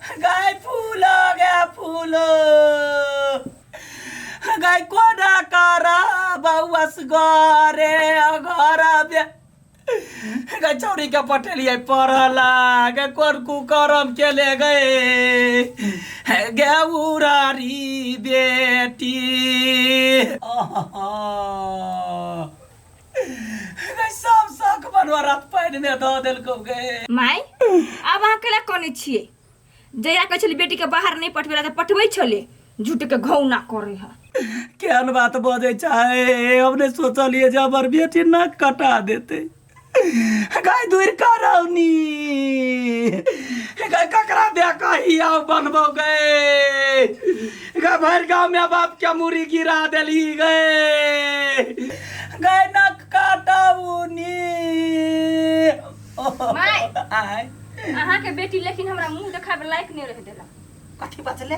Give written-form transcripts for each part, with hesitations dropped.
गाय फूल गे फूल गाय कोना करब असगरे घर बे गाय छौड़ी के पठेलियै पढ़ला गे कोन कुकरम केले गए गे उरारी बेटी गई सब शौक बनवा रात पानि में धऽ देलकौ गे। माय, आब अहाँ केला कनै छियै? जहिया कहै छली बेटीके बाहर नहि पठबै ला तऽ पठबै छलै, झूठके घौना करै है। केहन बात बजै छै, हम नहि सोचलियै जे हमर बेटी नाक कटा देतै। गाय दूर करौनी गाय, ककरा दे कही आउ बनबौ गे? गाय भरि गाँव में बाप के मुड़ी गिरा देली गे। गाय नक काटौनी। माय। आय। अहाँके बेटी लेकिन हमरा मुंह देखाबे लायक नहि रहि देलक। कथी बचले?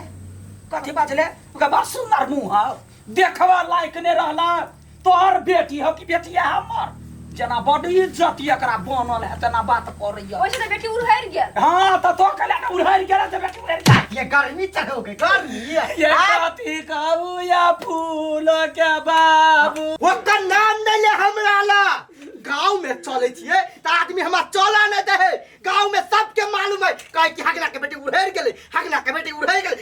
कथी बचले? ओकरा बड़ सुंदर मुंह हौ, देखबा लायक नहि रहला। तोहर बेटी हो कि बेटिया हमर? जेना बड इज्जत एकरा बनल है तेना बात करैया। ओइसे तऽ बेटी उड़हरि गेल। हाँ तऽ तो कहले ने उड़हरि गेल तऽ बेटी उड़हरि गेल। ये गर्मी चढ़ो के गर्मी ये कथी कहू या फूल के बाबू? ओकर नाम नहीं ले हमरा ला। गांव में चले छिए त आदमी हमरा चला नहीं दे है। गांव में सबके मालूम है कहे कि हगना के बेटी उड़हरि गेलै, हगना के बेटी उड़हरि गेलै।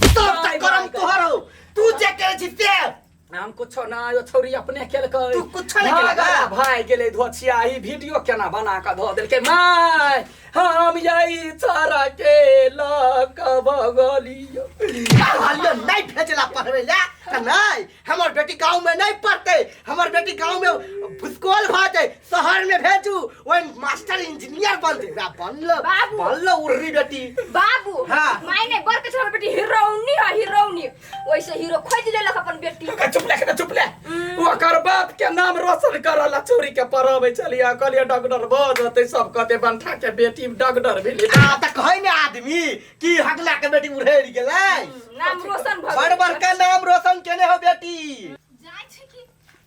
सब तक करम तोहर हो, तू जे करे छी से। हम कुछो ना, यो छौरी अपने केलकै। तू कुछो नहि केलकै? भागल भाग गेलै धोछिया। ई वीडियो केना बना कऽ धऽ देलकै? माय, हम यही छाड़ा के लऽ कऽ भगलियो। कहलियो नहीं भेजला पढ़वे ला त नहीं, हमर बेटी गांव में नहीं पढ़ते, हमर बेटी गांव में भुसकोल भ जाए, शहर में भेजू, ओइ मास्टर इंजीनियर बनते। बा बनलो। बाबू। बनलो उर्री बेटी। बाबू। हाँ। माय ने बड़ के छोड़, बेटी हीरोनी है हीरोनी, ओइसे हीरो खोज लेलक अपन बेटी। चुप ले, चुप ले। ओकर बाप के नाम रोशन करला चोरी के पढ़ाबै छलियै, कहलियै डॉक्टर भऽ जेतै, सब कहतै बंठा के बेटी डॉक्टर भेलै। आ त कहै ने आदमी कि हगला के बेटी उड़ेड़ गेलै। नाम रोशन भऽ बड़ गेलै। बड़का नाम रोशन केने हो बेटी। जाइ छी कि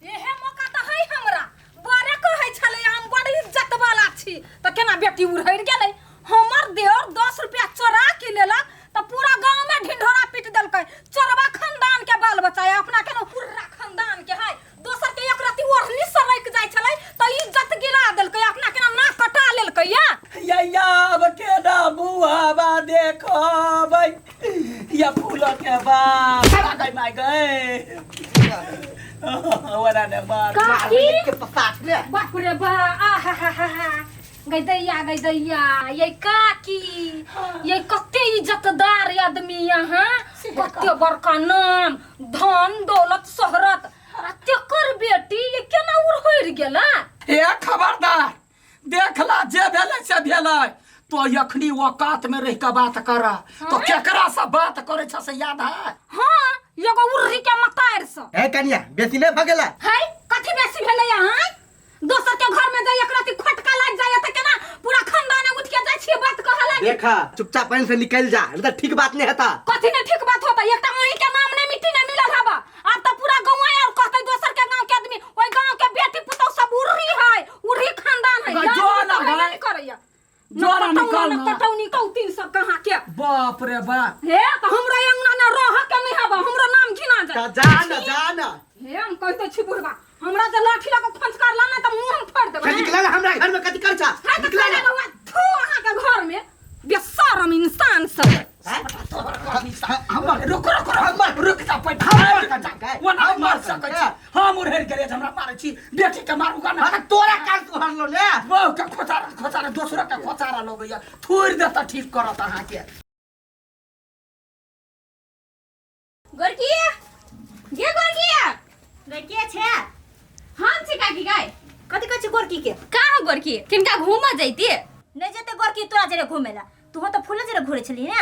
एहे मौका तऽ है हमरा। बड़े कहै छलै हम बड़ इज्जत वाला छी, तऽ केना बेटी उड़हरि गेलै? हमर देवर 10 रुपया चोरा के लेलक तऽ पूरा गांव में ढिंढोरा पीट देलकै, चोरबा खानदान के बाल बच्चा है, अपना केना पूरा खानदान के है। दोसर के एक रति ओढ़नी सरक जाइ छलै तऽ इज्जत गिरा देलकै, अपना केना नाक कटा लेलकै। या या अब केना बुआबा देखबै या फूल के बाप गई माय गई ओना ने मार। काकी। के पसाट ले। बाप रे बा, आ हा हा हा हा, गई दैया गई दैया, ये काकी ये कते इज्जतदार आदमी यहाँ, कते बड़का नाम धन दौलत शोहरत, आ तेकर बेटी ये केना उड़हरि गेला? ए खबरदार, देखला जे भेलै से भेलै। तो अखनी औकात में रह के बात कर। तो केकरा से बात करे छ से याद है? हाँ, एगो उर्री के मतार से। ए कनिया, बेसी नहीं भगेला। है कथी बेसी भेलै यहाँ? दोसर के घर में जाय एक राति खटका लाग जाय त केना पूरा खानदान उठ के जाय छियै बात कहऽ लागी। देखा, चुपचाप पानी से निकल जा, नहीं तो ठीक बात नहीं होता। कथी नहीं ठीक बात होता? एकटा अहीं के नाम नहीं मिट्टी नहीं मिलल हबा, आब त पूरा गाँव और कहते दोसर के गांव के आदमी ओइ गांव के बेटी पुतौ सब उर्री है, उर्री खानदान है। जो याद ना तो भाई। नहीं करैया। जो ना निकल न ना। कटौनी कौतीन सब कहाँ के। बाप रे बाप। हे त हमरो अंगना न रह के नहीं हबा, हमरो नाम घिना जाय। जा ना, जा ना। हे हम कहते छी बुढ़बा, हमरा जे लाठी लऽ के फंसकार ला ना त मुंह हम फोड़ देबै। चल निकला ना, हमरा घर में कथी कर छा? है त निकला ना। बौआ, थू अहाँ के घर में बेशरम इंसान सब। हमर रुक रुक रुक रुक जा पैठ। हमर कथा के। ओना हमर मार सकै छी। हम उड़हरि गेलियै जे हमरा मारै छी, बेटी के मारू का ना? तोरा कान सुहरलो ने। बहु के खोचारा खोचारा दोसरो के खोचारा लगैया, थोड़ि देत तऽ ठीक करत अहाँके। गोरकी गे, गोरकी गे, के छै? हम छी काकी गाय। कथी कहै छी गोरकी के? का हो गोरकी, किनका घूमऽ जैती? नहीं जेते गोरकी तोरा जरे घूमे ला। तू तो फूल जरे घूरे छली ने।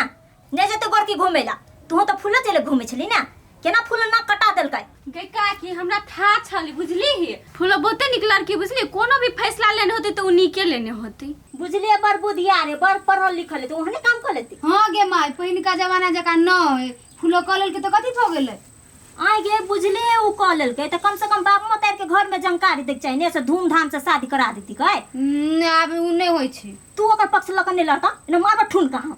नहीं जेते गोरकी घूमे ला, तू तो फूल जरे घूमे छली ने, केना फूल ना कटा देलकै? गे काकी, हमरा था छली बुझली ही, फूलो बहुते निक लड़की बुझली, कोनो भी फैसला लेने होते तो उ नीके लेने होते। बुझलिए, बड़ बुधियार है, बड़ पढ़ल लिखल है, तो ओहने काम कर लेती। हाँ गे माय, पहिलका जमाना जकाँ न फूलो कऽ लेलकै तऽ कथी भऽ गेलै? आइ गे बुझले, उ कऽ लेलकै तऽ कम से कम बाप मतार के घर में जानकारी दैके चाही ने, से धूमधाम से शादी करा देती कै। आब उ नहि होइ छै। तू ओकर पक्ष लऽ कऽ नहि लड़ता ने, मारब ठुनका हम।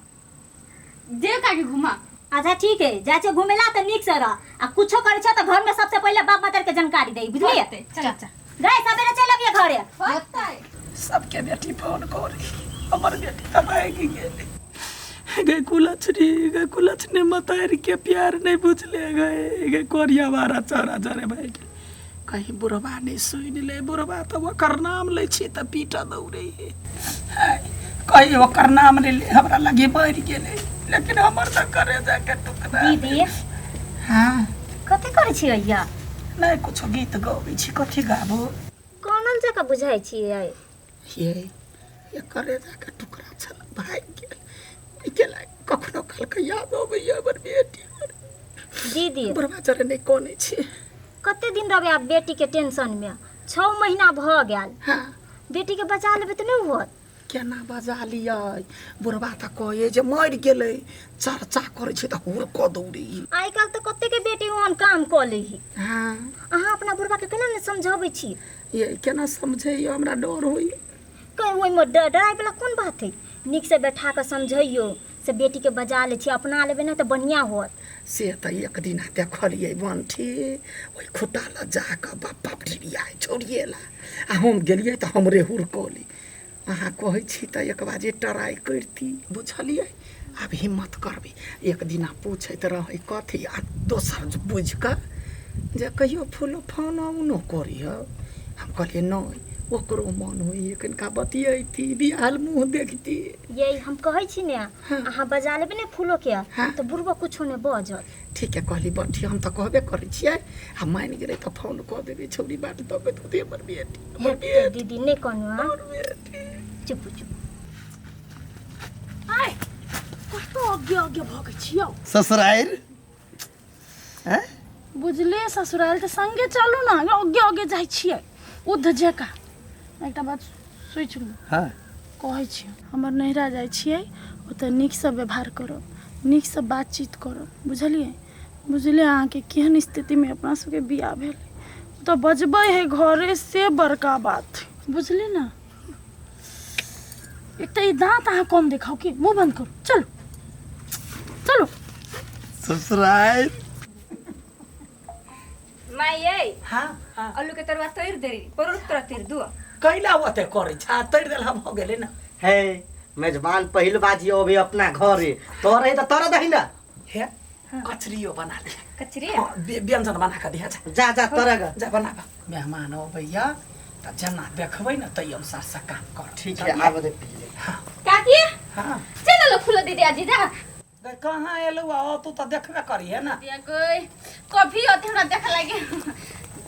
जे काकी घुमा। अच्छा ठीक है, जाइ छै घुमे ला तऽ नीक से रह आ कुछो करै छै तऽ घर में सबसे पहिले बाप मातर के जानकारी दे, बुझलिए? होतै, चल चल गए सबेरे चलि अबियै घरे। होतै। सबके बेटी फोन करी, हमर बेटी तऽ भागि गेलै। गए कुलछनी, गए कुलछनी, मतारि के प्यार नहीं बुझले गए। गए कोरिया बारा चौरा जरे भागि गेल। कहीं बुढ़बा नहीं सुनि ले, बुढ़बा तऽ ओकर नाम लै छी तऽ पीट दौड़े है। कहीं ओकर नाम नहीं ले, हमरा लगी मरि गेलै, लेकिन हमर तऽ करे जाके टुकड़ा। दीदी। हाँ। कथी करै छियै अइया? नहीं कुछो, गीत गबै छी। कथी गाबो? कानल जकाँ बुझाइ छियै। ये ये करे जाके टुकड़ा छल, भागि गेल। ओहिके लागि कखनो कालके याद अबैया हमर बेटी। दीदी। बुढ़बा जरे नहि कनै छी। कते दिन रहबै आब बेटीके टेंशनमे? 6 महीना भऽ गेल। हाँ। बेटीके बचा लेबै तऽ नहि होत? केना बजा लियै? बुढ़बा तऽ कहै जे मरि गेलै। चर्चा करै छै तऽ हुड़कऽ दौड़ै। आइ काल्हि तऽ कतेके बेटी ओहन काम कऽ लै है। हाँ। अहाँ अपना बुढ़बाके केना नहि समझाबै छी? ये केना समझैया, हमरा डर होइए। ओहिमे डराय वला कोन बात है? नीकसँ बैठा कऽ समझैयौ से बेटीके बजा लै छी, अपना लेबै ने तऽ बढ़िआँ होत। से तऽ एक दिना देखलियै बंठी ओहि खुट्टा लग जाकऽ बाप बाप ढिरियाइ छौड़िए ला, आ हम गेलियै तऽ हमरे हुड़कौली। अहाँ कहै छी तऽ एक बाजे ट्राइ करती, बुझलियै? आब हिम्मत करबै। एक दिना पूछैत रहै कथी आ दोसर बुझि कऽ जे कहियो फूलो फोनो उनो करी। हम कहलियै नहि, ओकरो मन होइए कनिका बतियैती, बियाहल मुँह देखती। ये हम कहै छी ने, अहाँ बजा लेबै ने फूलो के तऽ बुढ़बो कुछो नहि बजत। ठीक है कहली बंठी, हम तऽ कहबे करै छियै आ मानि गेलै तऽ फोन कऽ देबै। छौड़ी बाट तकैत होतै हमर बेटी, हमर हेतै। बेटी। दीदी, नहि कहनु। हाँ। हमर बेटी। चुप चुप। आय कतौ आगे आगे भगै छियौ? ससुरारि हैं? बुझलियै, ससुराल तऽ संगे चलू ने, आगे आगे जाइ छियै उद्ध जकाँ। एकटा बात सोचि लू। हाँ। कहै छी, हमर नैहरा जाइ छियै, ओतऽ नीकसँ व्यवहार करब, नीकसँ बातचीत करब, बुझलियै? बुझलियै अहाँके केहन स्थितिमे अपना सबके बियाह भेल? तऽ बजबै है घरे से बड़का बात, बुझलियै ने? एक तऽ ई दाँत अहाँ कम देखाउ कि मुँह बंद करू। चलू चलू। ससुरारि। माय यै। हाँ हाँ। आलू के तरुआ तोड़ि दे, परोड़ तोरा तोड़ि दू। कैला ओते करै छ? तैर देला भऽ गेलै ने। हे मेजबान, पहिल बाजी अबे अपना घरे, तोरे तऽ तर दही ना। हे, कचरियो बना ले। कचरी? हाँ, व्यंजन बना कऽ दिहे जा। जा जा, तरग। जा बनाबा। मेहमान अबैया तऽ जेना देखबै ने तै अनुसार से काम कर। ठीक है, आब दे पी ले। काकी। हाँ। चल लो फूलो दीदी आ जीजा। गई, कहाँ एलौ? आ तू तऽ देखबे करिहे ने। दिया कोई कभी होते हमरा देख लागे।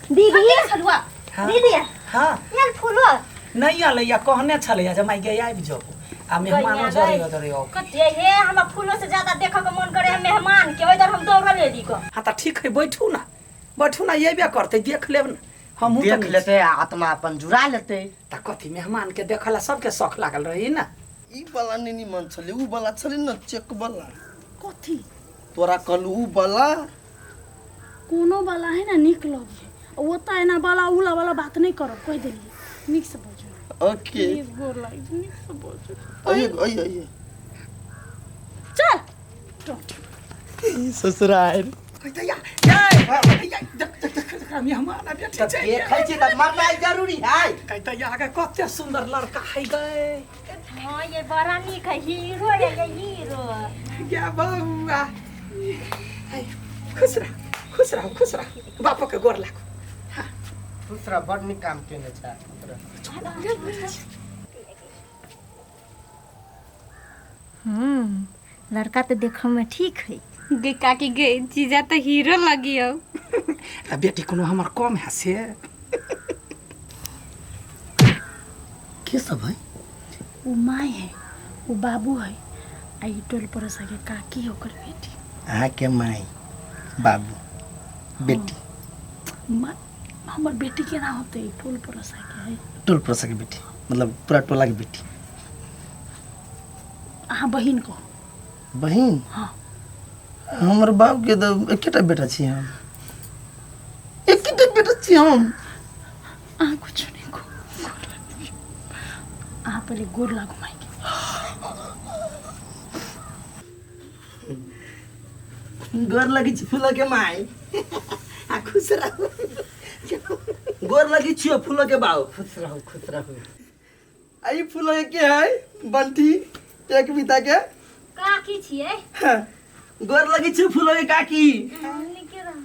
दीदी। छलुआ। हाँ। दीदी। हाँ। यार फूलो नहि एलैया, कहने छलैया जे माय गे आबि जाउ आ मेहमानो गई, जरे जरे आउ। ये हे, हमरा फूलो से ज्यादा देखे के मन करे है मेहमान के, ओइ हम दौड़ल एली को। हाँ तऽ ठीक है, बैठू ना, बैठू ना, अयबे करतै, देख लेब ने हमहूँ देख तऽ। लेते आ आत्मा अपन जुड़ा लेते। तऽ कथी, मेहमान के देखला सबके शौख लागल रही ने। ई वाला नहि निमन छलै, ऊ वाला छलै ने चेक वाला। कथी? तोरा कहलू ऊ वाला। कोनो वाला है ने नीक लगे ओतऽ। एना वाला उला वाला बात नहि करब, कहि देलियै। नीकसँ बजू। ओके। प्लीज, गोर लागि जाउ, नीकसँ बजू। अइए अइए अइए। चल। ससुरारि। कहैत या ये देख देख देख देख, मेहमान आ बेटी तऽ चलि गेल। देखै छी तऽ मरनाइ जरूरी है। कहैत या गे, कते सुंदर लड़का है गए। हाँ ये बड़ा नीक है, हीरो रे ये हीरो। गे बौआ है, खुश रह, खुश रह, खुश रह, बापो के गोर लागू। दूसरा बड़ नीक काम केने छै। हम्म, लड़का तो देखऽ में ठीक है। गे काकी गे, जीजा तऽ हीरो लगियो। आ बेटी कोनो हमर कम है से? के सब है? ओ my है, ओ बाबू है आ ई टोल पड़ोसा के काकी है, ओकर बेटी। अहाँके माय बाबू बेटी? हमर बेटी केना होतै? ई टोल पड़ोसा के है। टोल पड़ोसा के बेटी मतलब पूरा टोला के बेटी। अहाँ बहिन कहू। बहिन? हाँ। हमर बाप के तऽ एकेटा बेटा छी हम, एकेटा बेटा छी हम। अहाँ कुछ नहीं कहू, गोर लागू। अहाँ पहिले गोर लागू मायके। गोर लगै छी फूलो के माय आ खुश रहू गोर लगै छियो फूलो के बाऊ खुश रहू खुश रहू आ ई फूलो के के है बंटी एक बीता के काकी छियै गोर लगै छी फूलो के काकी नीके रहू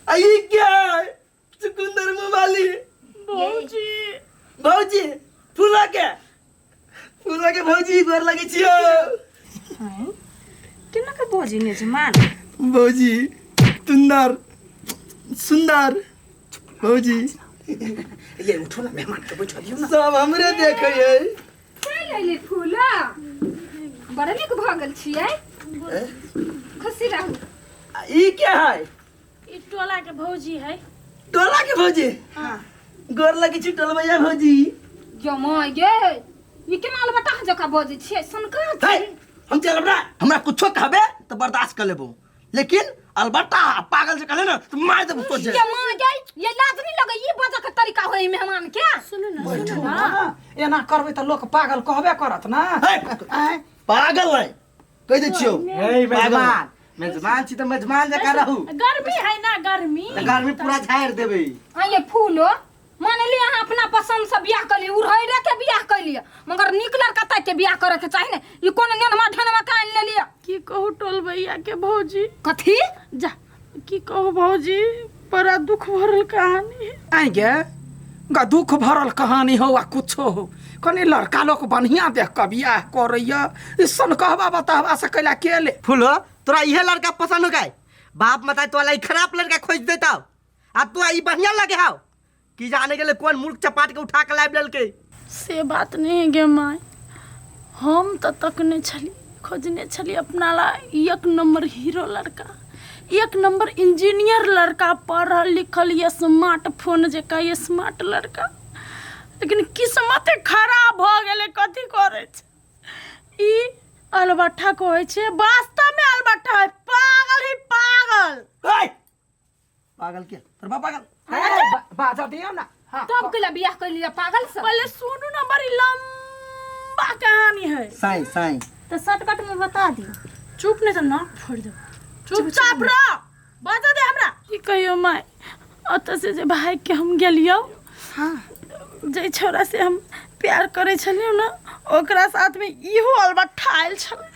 आ ई के है चुकुंदर मुँह वाली भौजी भौजी फूलो के फूलो के भौजी गोर लगै छियो केना के बजै ने जमान भौजी सुंदर सुंदर भौजी ये उठो ना मेहमान के बैठा दियो ना सब हमरे देखे है चलि अयली फूला बड़ नीक भऽ गेल छियै खुशी रहू ई के है ई टोला के भौजी है टोला के भौजी गोर लगे छी टोलबैया भौजी जमा ये ई केना अलबटा जकाँ बजै छियै सनका है हम चलब ना हमरा कुछो कहबे तो बर्दाश्त कर लेबो लेकिन अलबत्ता पागल से कहले ना तो मार देबो सोचे ये माँ ये ये लाज नहीं लगे ई बजऽ के तरीका होई मेहमान के सुनू ना बैठू ना एना करबै तऽ लोक पागल कहबे करत ना है आँय पागल है कह दे छियो हे मेजबान मेजबान छी तऽ मेजबान जकाँ रहू गर्मी है ना गर्मी तऽ गर्मी पूरा झाड़ि देबै हाँ ये फूलो मान ली अहाँ अपना पसंद से बियाह कर लिए उड़ैरे के बियाह कर लिए मगर नीक लड़का ताकि के बियाह करे के चाही ने ई कोन नेनमा ढेनमा के आनि लेलिए की कहू टोलबैया के भौजी कथी जा की कहू भौजी बड़ा दुख भरल कहानी है आइ गे गा दुख भरल कहानी हो आ कुछो हो कनी लड़का लोग बढ़िया देख कऽ बियाह करैया ई सनकहबा बताहबा से कैला के ले फूलो तोरा इहे लड़का पसंद हो गए बाप मताई तोरा ई खराब लड़का खोज देता आ तोरा ई बढ़िया लगे हाव की जाने गेले कोन मूर्ख चपाट के उठा के लाबि लेलकै से बात नहीं है गे माय हम तऽ तकने छली खोजने छली अपना ला एक नंबर हीरो लड़का एक नंबर इंजीनियर लड़का पढ़ल लिखल ये स्मार्ट फोन जकाँ ये स्मार्ट लड़का लेकिन किस्मते खराब भऽ गेलै कथी करै छै ई अलबट्ठा कहै छै वास्तवमे अलबट्ठा है पागल है पागल ऐ! पागल के तोर बाप पागल बाजा दियौ ना हाँ तब कैला बियाह कर लिया पागल से पहले सुनू ना बड़ी लंबा कहानी है साई साई तो शॉर्टकट में बता दियो चुप नहीं तो नाक फोड़ देब चुपचाप रह बजा दे हमरा की कहियो माय ओतऽ से जे भागि के हम गेलियौ जे छौड़ा से हम प्यार करै छलियौ ने ओकरा साथमे इहो अलबट्ठा आयल छलै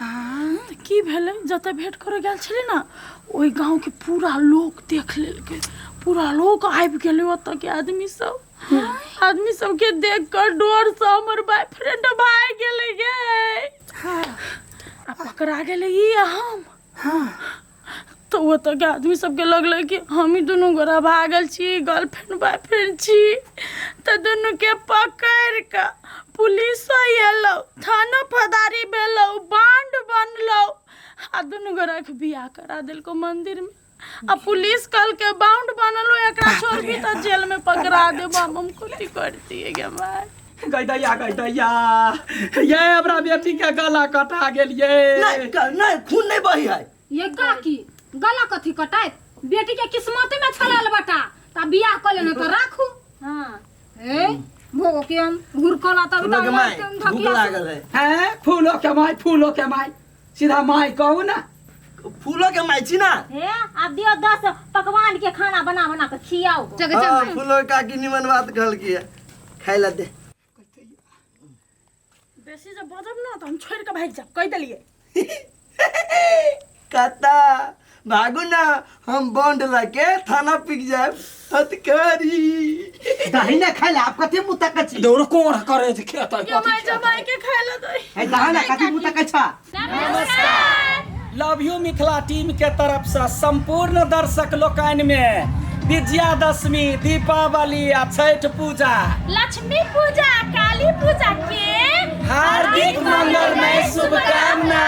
तऽ की भेलै जतऽ भेँट करऽ गेल छलै ने ओहि गाँवके पूरा लोक देख लेलकै पूरा लोक आबि गेलै ओतऽके आदमी सब आदमी सबके देख कऽ डरसँ हमर बॉयफ्रेंड भागि गेलै गे आ पकड़ा गेलै ई आ हम तऽ ओतऽके आदमी सबके लगलै कि हमही दुनू गोरा भागल छी गर्लफ्रेंड बॉयफ्रेंड छी तऽ दुनूके पकड़ि कऽ पुलिसो एलौ थानो फौदारी भेलौ बांड बनलौ आ दुनू गोराके बियाह करा देलकौ मंदिरमे आ पुलिस कहलकै बाउंड बनलो एकरा छोड़बी तऽ जेलमे पकड़ा देबो हम कथी करतियै गे माय गई दैया गई दैया ये हमरा बेटी के गला कटा गेल ये नहीं नहीं खून नहीं बही है ये काकी गला कथी कटाइत बेटी के किस्मत में छलाल बटा ता बियाह क लेने तो राखू हाँ ए भोगो के हम घुरकला तब फूलो के माय भूख लागल है हैं फूलो के माय फूलो के माय सीधा माय कहू ना फूलो के माय छी ना हे आब दियो 10 पकवान के खाना बना बना के खियाओ जगह हाँ, फूलो के काकी निमन बात कहलकी है खाय ला दे बेसी जब बजब ना तो हम छोड़ के भागि जाब कहि देलियै कता भागू ना हम बॉन्ड लके थाना पिक जाए हथकड़ी दही ना खाइ ला आप कथी मुँह तकै छी दौड़ कोण करे छै खेत जमाइ जमाइ के खाय ला दही है दही ना कथी मुँह तकै छा लव you Mithila team के तरफ से संपूर्ण दर्शक लोकनि में विजयादशमी दीपावली आ छठ पूजा लक्ष्मी पूजा काली पूजा के हार्दिक मंगलमय शुभकामना।